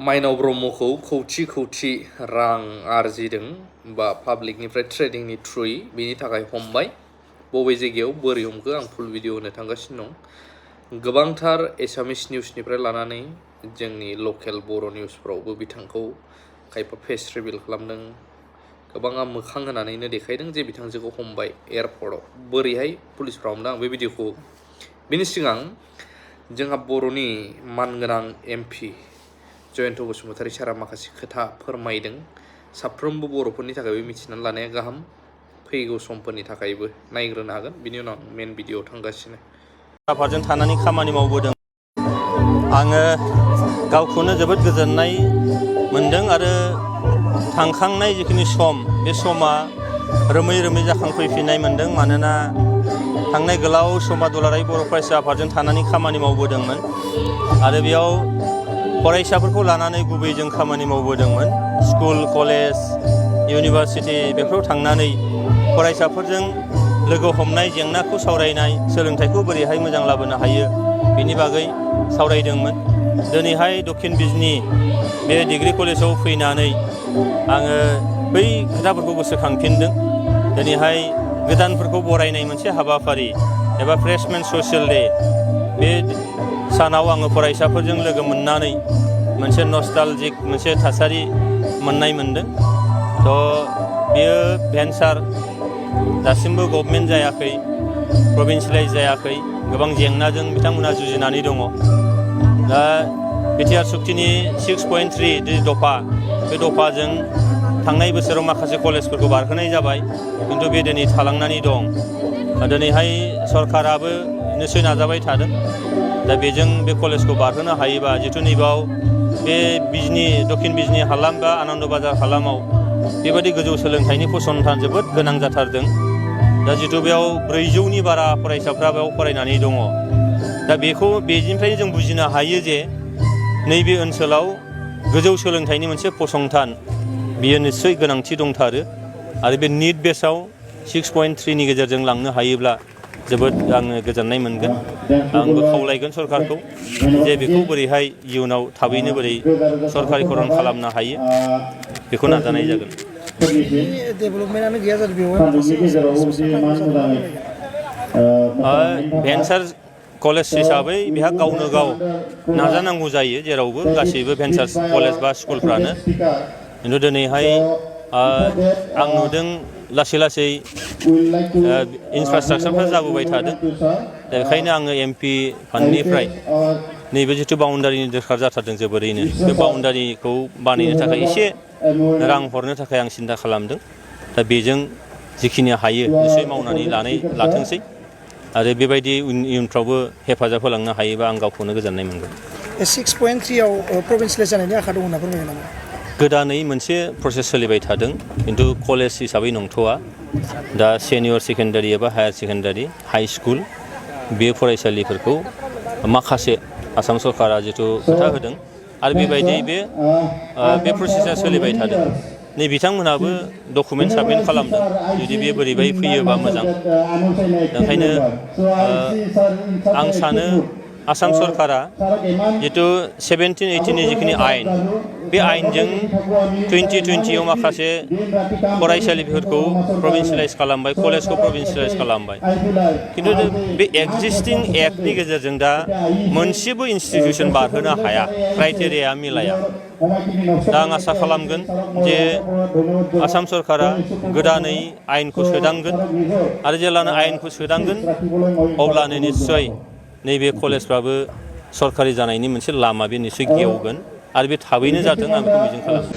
माइनाव ब्रह्मखौ खौथि रां आरजिदों बा पाब्लिकनिफ्राय ट्रेडिंनि थ्रुयै बेनि थाखाय हमबाय। बबे जायगायाव बोरै हमखो आं फुल भिडिअ होनो थांगासिनो दं। गोबांथार एसामिस निउसनिफ्राय लानानै जोंनि लकेल बर' निउसफ्रावबो बिथांखौ खायफा फेस रिभिल खालामदों। गोबाङा मोखां होनानैनो देखायदों जे बिथांजोखौ हमबाय एयारपर्टआव। बोरैहाय पुलिसफ्रा हमदों आं बे भिडिअखौ बिनि सिगां जोंहा बर'नि मानगोनां एमपि जयन्त बसुमतारी सारा माखासे खोथा फोरमायदों। साफ्रोमबो बर'फोरनि थाखायबो मिथिनानै लानाया गाहाम, फैगौ समफोरनि थाखायबो नायग्रोनो हागोन। बिनि उनाव आं मेन भिडिअआव थांगासिनो। आफादजों थानानै खामानि मावबोदों। आङो गावखौनो जोबोद गोजोननाय मोनदों आरो थांखांनाय जिखिनि सम बे समा रोमै रोमै जाखांफैफिननाय मोनदों। मानोना थांनाय गोलाव समा दुलाराय बर' फरायसा आफादजों थानानै खामानि मावबोदोंमोन आरो बेयाव फरायसाफोरखौ लानानै गुबै जों खामानि मावबोदोंमोन। स्कुल, कलेज, इउनिभारसिटि बेफोराव थांनानै फरायसाफोरजों लोगो हमनाय, जेंनाखौ सावरायनाय, सोलोंथाइखौ बोरैहाय मोजां लाबोनो हायो बेनि बागै सावरायदोंमोन। दिनैहाय दक्षिण बिजनि बे डिग्री कलेजाव फैनानै आङो बै खोथाफोरखौ गोसोखांफिनदों। दिनैहाय गोदानफोरखौ बरायनाय मोनसे हाबाफारि एबा फ्रेशमेन ससियेल डे, बे सानाव आङो फरायसाफोरजों लोगो मोननानै मोनसे नस्टालजिक मोनसे थासारि मोननाय मोनदों। बेयो भेन्सार दासिमबो गभर्नमेन्ट जायाखै, प्रभिन्सियेलाइज जायाखै, गोबां जेंनाजों बिथांमोनहा जुजिनानै दङ। दा बिटिआर सुक्तिनि 6.3 दफा, बे दफाजों थांनाय बोसोराव माखासे कलेजफोरखौ बारहोनाय जाबाय, खिन्थु बे दिनै थालांनानै दं। दिनैहाय सरकाराबो निस्सय नाजाबाय थादों। दा बेजों बे कलेजखौ बारहोनो हायोबा, जिथु नैबाव बे दक्षिण बिजनि हालाम बा आनन्द बाजार हालामाव बेबायदि गोजौ सोलोंथाइनि फसंथान जोबोद गोनां जाथारदों। दा जिथु बेयाव 400नि बारा फरायसाफ्रा बेयाव फरायनानै दङ। दा बेनिफ्रायनो जों बुजिनो हायो जे नैबे ओनसोलाव गोजौ सोलोंथाइनि मोनसे फसंथान बियो निस्सय गोनांथि दंथारो आरो बे निट बेसआव 6.3नि गेजेरजों लांनो हायोब्ला जोबोद आङो गोजोननाय मोनगोन। आंबो खावलायगोन सरकारखौ जे बेखौ बोरैहाय इयुनाव थाबैनो बोरै सरकारिकरन खालामनो हायो बेखौ नाजानाय जागोन। भेन्सार कलेज हिसाबै बेहा गावनो गाव नाजानांगौ जायो जेरावबो, गासैबो भेन्सार कलेज बा स्कुलफ्रानो। खिन्थु दिनैहाय आं नुदों लासै लासै इनफ्रास्ट्राक्चारफ्रा जाबोबाय थादों। दा बेखायनो आङो एमपि फान्डनिफ्राय नैबे जिथु बाउन्डारिनि दरखार जाथारदों जोबोरैनो, बे बाउन्डारिखौ बानायनो थाखाय एसे रां हरनो थाखाय आं सिन्था खालामदों। दा बेजों जिखिनि हायो निस्सय मावनानै लाथोंसै आरो बेबायदि इयुनफ्रावबो हेफाजाब होलांनो हायोबा आं गावखौनो गोजोननाय मोनगोन। 6.3आव प्रभिन्सियेलाइज जानायनि आखा दं होनना फोरमायगोन नामा? गोदानै मोनसे प्रसेस सोलिबाय थादों, खिन्थु कलेज हिसाबै नंथ'आ। दा सिनियर सेकेन्डारि एबा हायार सेकेन्डारि, हाइ स्कुल बे फरायसालिफोरखौ माखासे आसाम सरकारा जिथु खोथा होदों आरो बेबायदि बे प्रसेसा सोलिबाय थादों। नै बिथांमोनहाबो डकुमेन्ट साबमिट खालामदों, जुदि बे बोरैबाय फैयोबा मोजां। ओंखायनो आं सानो आसाम सरकारा जिथु 17-18नि जिखिनि आयेन, बे आयेनजों 2020आव माखासे फरायसालिफोरखौ प्रभिन्सियेलाइज खालामबाय, कलेजखौ प्रभिन्सियेलाइज खालामबाय। खिन्थु बे एक्जिस्टिं एक्टनि गेजेरजों दा मोनसेबो इन्सटिटिउसन बारहोनो हाया, क्राइटेरिया मिलाया। दा आं आसा खालामगोन जे आसाम सरकारा गोदानै आयेनखौ सोदांगोन आरो जेब्लानो आयेनखौ सोदांगोन अब्लानो निस्सय नैबे कलेजफ्राबो सरकारि जानायनि मोनसे लामा बे निस्सय गेवगोन आरो बे थाबैनो जाथों, आं बेखौ मिजिं खालामो।